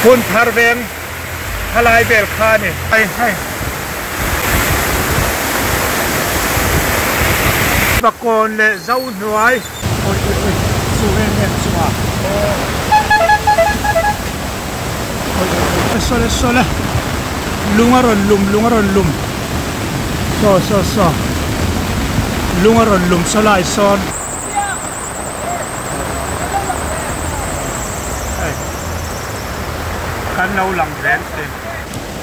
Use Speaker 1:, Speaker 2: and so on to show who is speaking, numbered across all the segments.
Speaker 1: Hun thar veng thalai vel kha a ni. Hei hei. Vakawn leh Zohnuai. Oi oi oi chu em em chu a. Oi oi oi sawle sawle lung a rawn lum lung a rawn lum saw saw saw lung a rawn lum saw lai sawn. Hei kan lo lang zel thin.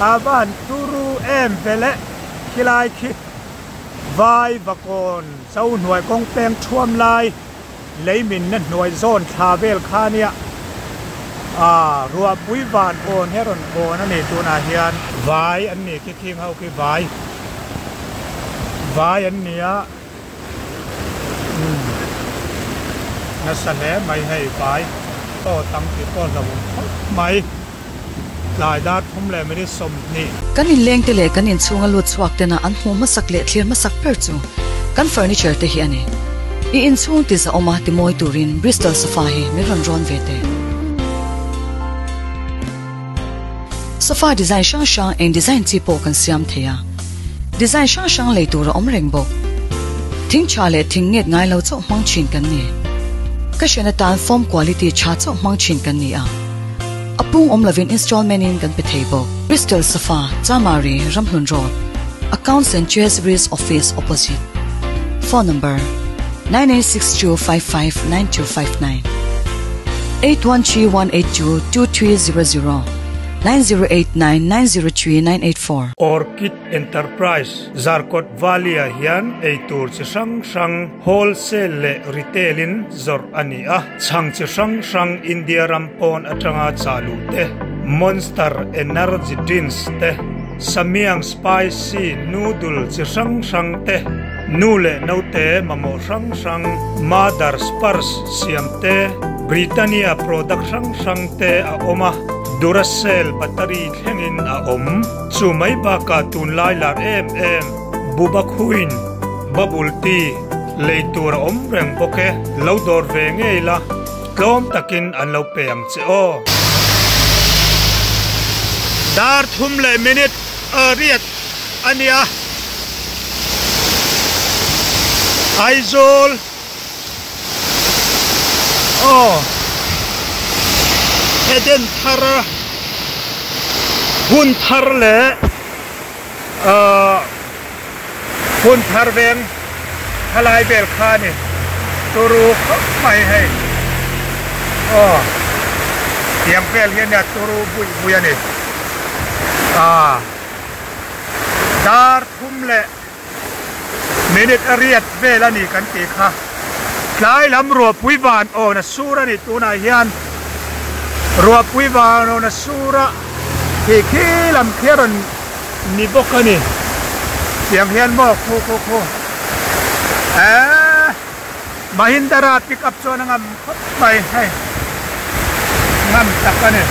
Speaker 1: A va han turu em vele khilai khi vai vakawn Zohnuai kawng peng thuam lai leiminna hnuai zawn thla vel kha nia ah ruahpui van awn hi a rawn awn a ni tunah hian vai an ni khi khing ho khi vai vai an ni a umm nasa hle mai hei vai aw tam tih pawh a hlauhawm khawp mai. Tlai dar thum leh minute 20.
Speaker 2: Kan inleng te leh kan inchhunga lut chhuak tena an hmuh hmasak leh thlir hmasak ber chu kan furniture te hi a ni. I inchhung ti zahawma ti mawi turin Bristol sofa hi min rawn rawn ve teh. Sofa design hrang hrang eng design chi pawh kan siam thei a, design hrang hrang lei tur a awm reng bawk. Thing tha leh thing nget ngai lo chauh hmang thin kan ni. Ka hriat atan foam quality tha chauh hmang thin kan ni a. A pung awm lovin installment in kan pe thei bawk. Bristol Sofa, Chamari, Ramhlun Road, Accounts and Treasuries Office opposite. Phone number, 9862559259 8131822300 9089903984.
Speaker 1: Orchid Enterprise, Zarkawt Valley-ah hian eitur chi hrang hrang wholesale leh retail-in zawrh a ni a. Chhang chi hrang hrang India ram pawn atanga chah luh te, Monster Energy Drinks te, Samyang Spicy Noodle chi hrang hrang te, nu leh naute mamawh hrang hrang Mother's Purse siam te, Britannia product hrang hrang te a awm a, Duracell battery thlengin a awm. Chu mai bakah tunlai lar em em Buba Queen Bubble Tea lei tur a awm reng bawk e, lo dawr ve ngei la, tlawm takin an lo pe ang che aw. Dar thum leh minute a riat a nia. Aizawl aw Eden thar hun thar leh ahh. Hun thar veng thalai vel kha a ni turu khawp mai hei aw tiang vel hi a nia turu buih buih a ni ah dar thum leh minute a riat vel a ni kan tih kha tlai lam ruahpui van awn a sur a ni tunah hian ruahpui van awn a sur a khi khi lam khi a rawn Ni bawk a ni. Tiang hian maw khu khu khu eeh Mahindra pick up chuan a ngam khawp mai hei ngam tak a ni.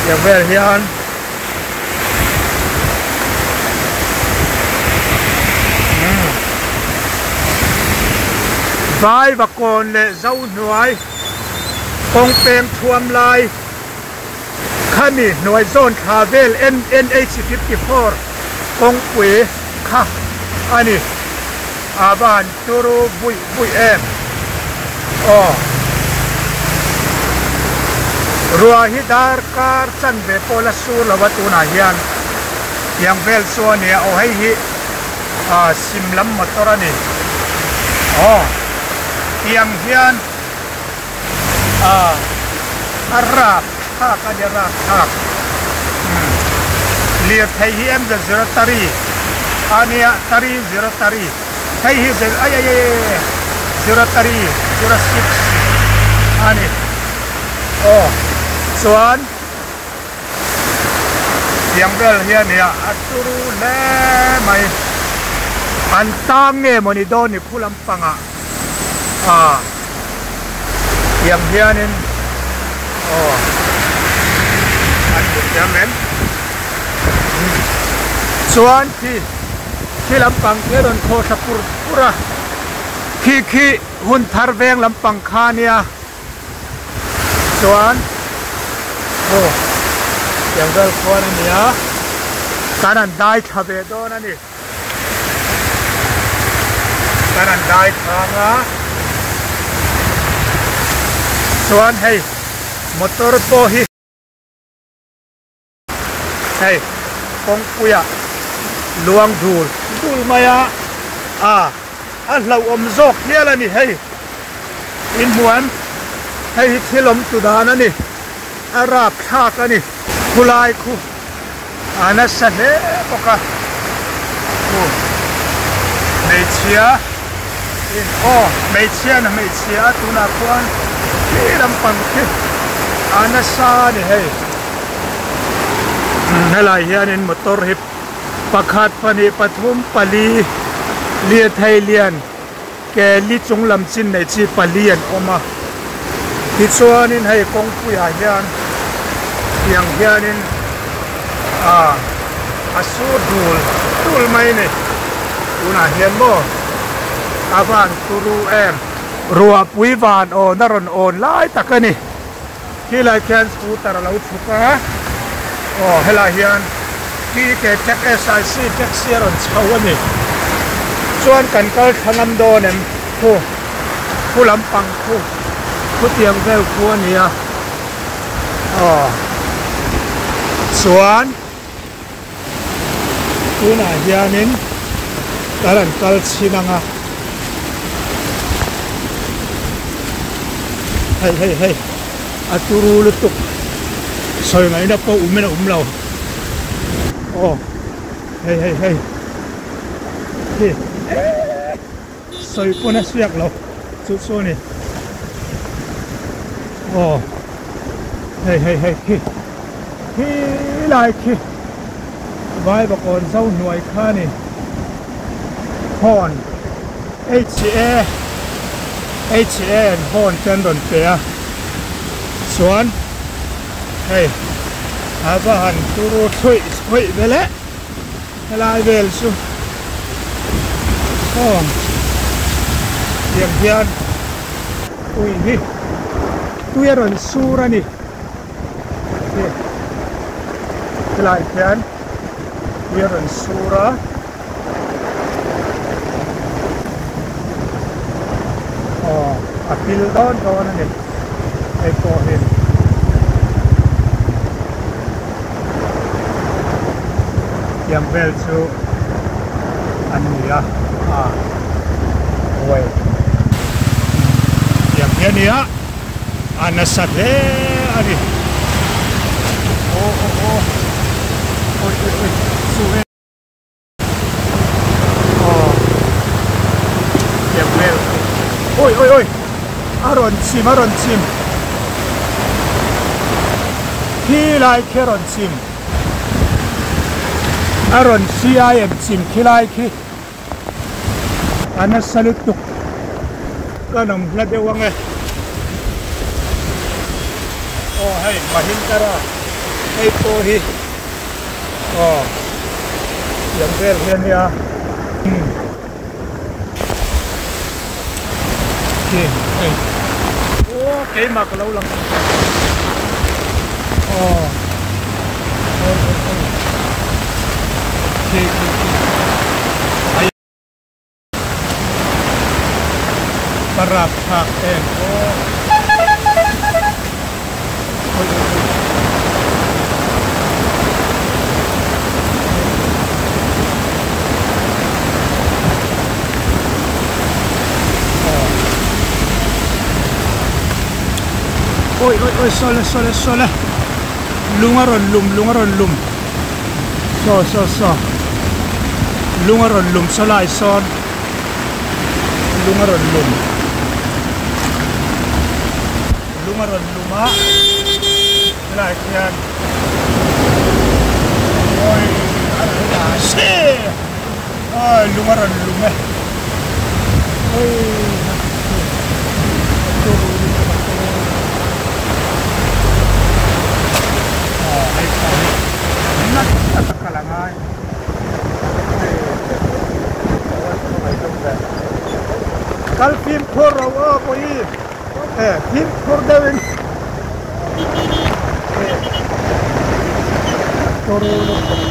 Speaker 1: Tiang vel hian umm Vaivakawn leh Zohnuai kawng peng thuam lai. Khami hnuai zawn thla vel NH 54 kawngpui kha a ni. A va han turu buih buih em aw. Ruah hi darkar chanve pawh la sur lo a tunah hian tiang vel chu a nia aw hei hi sim lam motor a ni aw tiang hian. A a rap thlak a nia rap thlak umm lirthei hi em zet zero tari a nia tari zero tari hei hi zet ai ai ai zero tari zero six a ni aw chuan tiang vel hi a nia a turu hle mai an tang nge mawni dawn ni khu lampangah a. Tiang hianin aw an hmu thiam em chuan khi khi lampang khi a rawn thaw thla pur pur a khi khi hun thar veng lampang kha nia. Chuan aw tiang vel khuan a ni a, kan han dai thla ve dawn a ni. Kan han dai thla ang a, chuan hei motor pawh hi. Hei kawngpuia luang dul dul mai a, a a hlauhawm zawk hial a ni hei inhmuan hei hi thil awm tu dan a ni a rap thlak a ni khulai khu a nasa hle bawk a khu hmeichhia in aw hmeichhia na hmeichhia a tunah khuan khi lampang khi a nasa a ni hei. Helai hianin motor hi pakhat pahnih pathum pali lirthei lian ke li chung lam chin nei chi pali an awm a tichuanin hei kawngpuiah hian tiang hianin ah a sur dul dul mai a ni tunah hian maw a van turu em ruahpui van awn a rawn awn lai tak a ni. Khilai khian scooter a lo chhuk a, aw helai hian PK Tech SIC taxi a rawn chho a ni. Chuan kan kal thla ngam dawn em? Khu, khu lampang khu, khu tiang vel khu a ni a, aw chuan tunah hianin kan rawn kal chhin ang a hei hei hei a turu lutuk sawi ngaihna pawh awm in a awm lo aw hei hei hei khi sawi pawn a siak lo chu chu a ni aw hei hei hei khi khi lai khi vai bakawn zo hnuai kha a ni hawn H A H A an hawn te an rawn pe a chuan hei a va han turu thluih thluih vel e helai vel chu aw tiang hian ui hi tui a rawn sur a ni helai hian tui a rawn sur a. Aw a pil dawn dawn a ni hei pawh hi. Tiang vel chu an ni a a huai tiang hi a ni a a nasa hle a ni aw aw aw oi oi oi chu e. Aw tiang vel oi oi oi a rawn chim a rawn chim khi lai khi a rawn chim a rawn CIM chim khi lai khi a nasa lutuk ka nawm hla deuh ang e aw hei Mahindra hei pawh hi. Aw tiang vel hi a nia umm khi hei aw keimah ka lo lang aw aw aw aw khi khi khi. Ka rap thlak em aw. Oi oi oi. Oi oi oi sawle sawle sawle lung a rawn lum lung a rawn lum. Saw saw saw lung a rawn lum saw lai sawn lung a rawn lum lung a rawn lum a helai khian awi a rawn la se awi lung a rawn lum e awi. Kal fimkhur ro aw pawh hi e fimkhur deuhin Turu lutuk.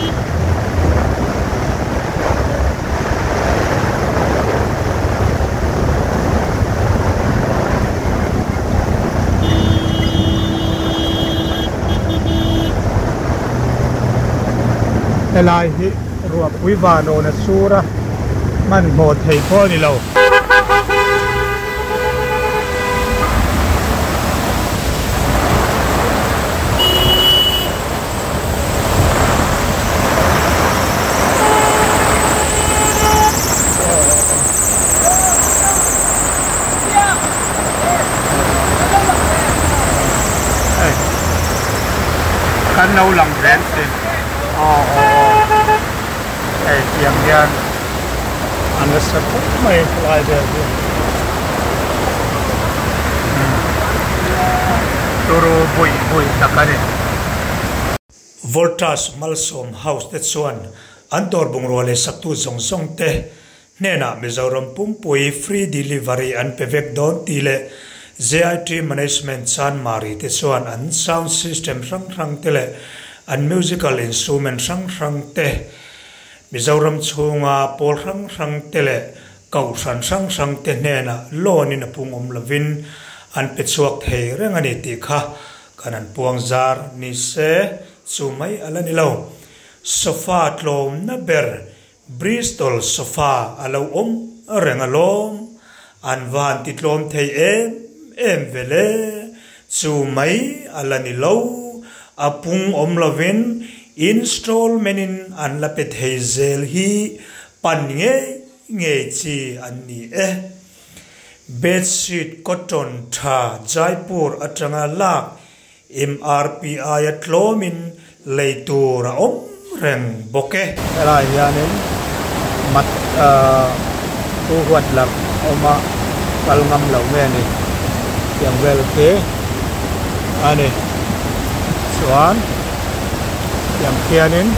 Speaker 1: Helai hi ruahpui vanawn a sur a, hmanhmawh thei pawh a ni lo. Kan lo lang reng thin aw aw aw hei tiang hian a nasa khawp mai helai vel hi turu buih buih tak a ni. Voltas Malsawm House te chuan an dawr bungrua leh saktu zawng zawng te hnenah Mizoram pumpui free delivery an pe vek dawn tih leh JIT Management Chanmari te chuan an sound system hrang hrang te leh an musical instrument hrang hrang te Mizoram chhunga pawl hrang hrang te leh Kohhran hrang hrang te hnenah loan in a pung awm lovin an pe chhuak thei reng a ni tih kha kan han puang zar ni se chu mai a la ni lo. Sofa tlawmna ber Bristol sofa a lo awm reng alawm. An va han ti tlawm thei em em ve le. Chu mai a la ni lo. A pung awm lovin installment in an la pe thei zel hi pan ngei ngei chi an ni e. Bedsheet cotton tha Jaipur atanga lak MRP aia tlawmin lei tur a awm reng bawk e. Helai hianin mat thu huat lam a awm a, kal ngam lo nge ni tiang vel khi a ni. Chuan tiang khianin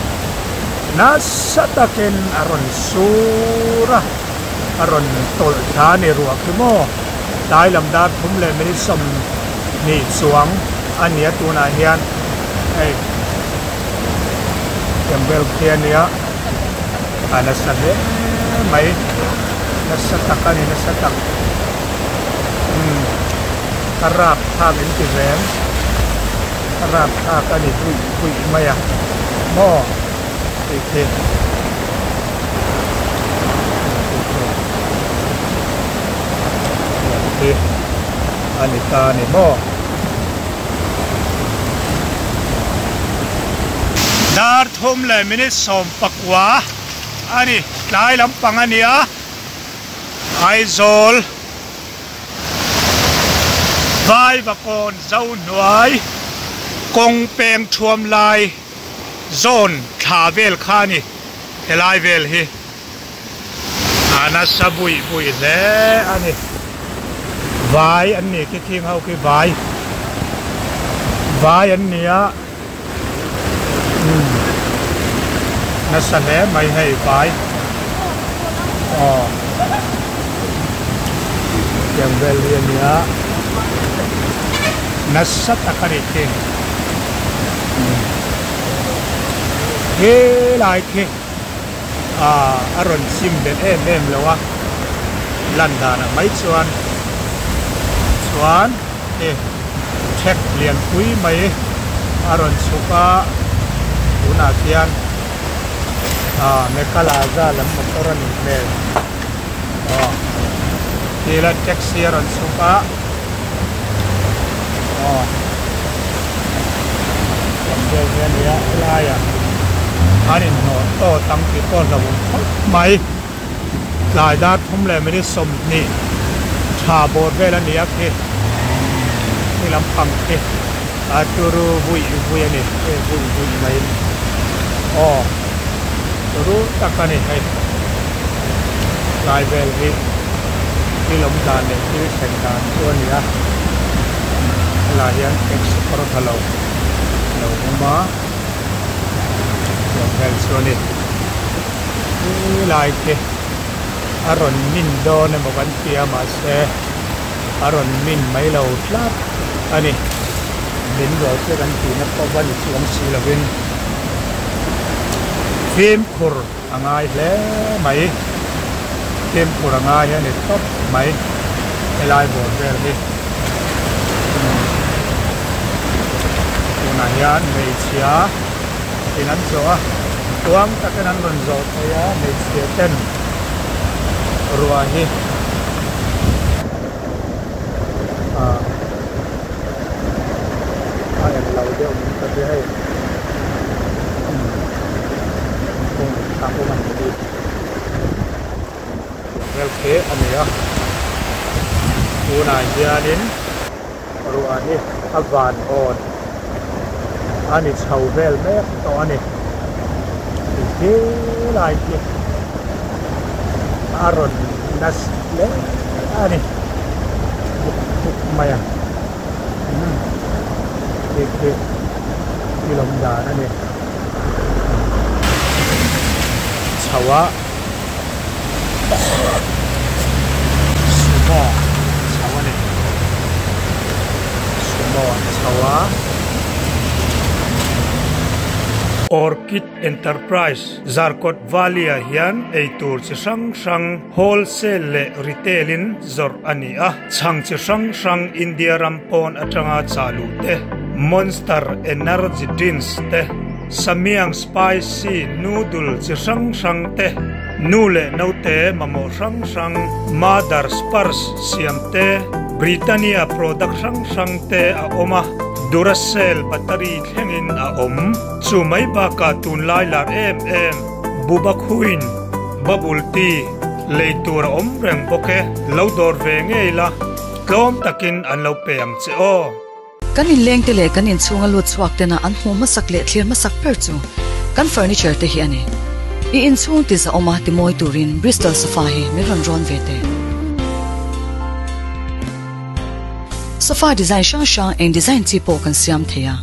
Speaker 1: nasa takin a rawn sur a, a rawn tawlh thla a ni ruah khi maw. Tlai lam dar thum leh minute 20 chuang a ni a tunah hian hei tiang vel khi a nia a nasa hle mai nasa tak a ni nasa tak umm a rap thlak in ti reng a rap thlak a ni buih buih mai a maw tih khi. Hi a ni ta a ni maw? Dar thum leh minute 19 a ni, tlai lampang a ni a, Aizawl Vaivakawn Zohnuai kawng peng thuam lai zawn thla vel kha a ni, helai vel hi. A nasa buih buih hle a ni. Vai an ni khi khing ho khi vai. Vai an ni a. Umm. Nasa hle mai hei vai. Aw. Tiang vel hi a nia. Nasa tak a ni khi. Umm. Helai khi. A rawn chim belh em em lo a, lan danah mai chuan chuan hei trek lianpui mai a rawn chhuk a, tunah khian ah Meghalaya lam motor a nih hmel aw tila taxi a rawn chhuk a aw lam vel hi a nia helaiah an inhnawh tawt ang tih pawh a hlauhawm khawp mai tlai dar thum leh minute 20 tha bawr vel a ni a khi khi lampang khi a turu vui vui a ni hei vui vui mai aw turu tak a ni hei tlai vel hi thil awm dan leh thil thlen dan chu a ni a helai hian taxi kawr tha lo lo awm a tiang vel chu a ni helai khi a rawn min dawn emaw kan ti a mahse a rawn min mai lo tlat a ni. Min rual te kan tihna pawh va ni chuang si lovin fimkhur a ngai hle mai. Fimkhur a ngai a ni tawp mai helai bawr vel hi. Tunah hian hmeichhia in an zawh a, tuang takin an rawn zawh thei a hmeichhia ten ruah hi ah a en lo deuh min ka hria hei thingkung a awm a ni hi vel khi a ni a tunah hianin ruah hi a van awn a ni chho vel mek tawh a ni khi lai khi a rawn nasa hle a ni buk buk mai a umm khi khi thil awm dan a ni chho a sumo chho a ni sumo an chho a. Orchid Enterprise Zarkawt Valley-ah hian eitur chi hrang hrang wholesale leh retail in zawrh a ni a, chhang chi hrang hrang India ram pawn atanga chah luh te, Monster Energy Drinks te, Samyang Spicy Noodle chi hrang hrang te, nu leh naute mamawh hrang hrang Mother's Purse siam te, Britannia product hrang hrang te a awm a, Duracell battery thlengin a awm. Chu mai bakah tunlai lar em em Buba Queen Bubble Tea lei tur a awm reng bawk e, lo dawr ve ngei la, tlawm takin an lo pe ang che aw.
Speaker 2: Kan inleng te leh kan inchhunga lut chhuak tena an hmuh hmasak leh thlir hmasak ber chu kan furniture te hi a ni. I inchhung ti zahawma ti mawi turin Bristol sofa hi min rawn rawn ve teh. Sofa design hrang hrang eng design chi pawh kan siam thei a,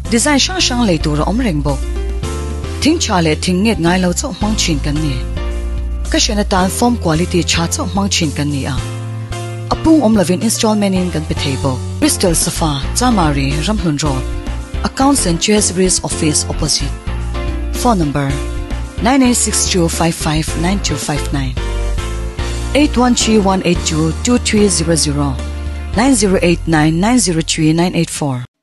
Speaker 2: design hrang hrang lei tur a awm reng bawk. Thing tha leh thing nget ngai lo chauh hmang thin kan ni. Ka hrian atan foam quality tha chauh hmang thin kan ni a, a pung awm lovin installment in kan pe thei bawk. Bristol Sofa, Chamari, Ramhlun Road, Accounts and Treasuries Office opposite. Phone number, 9862559259 8131822300 9089903984.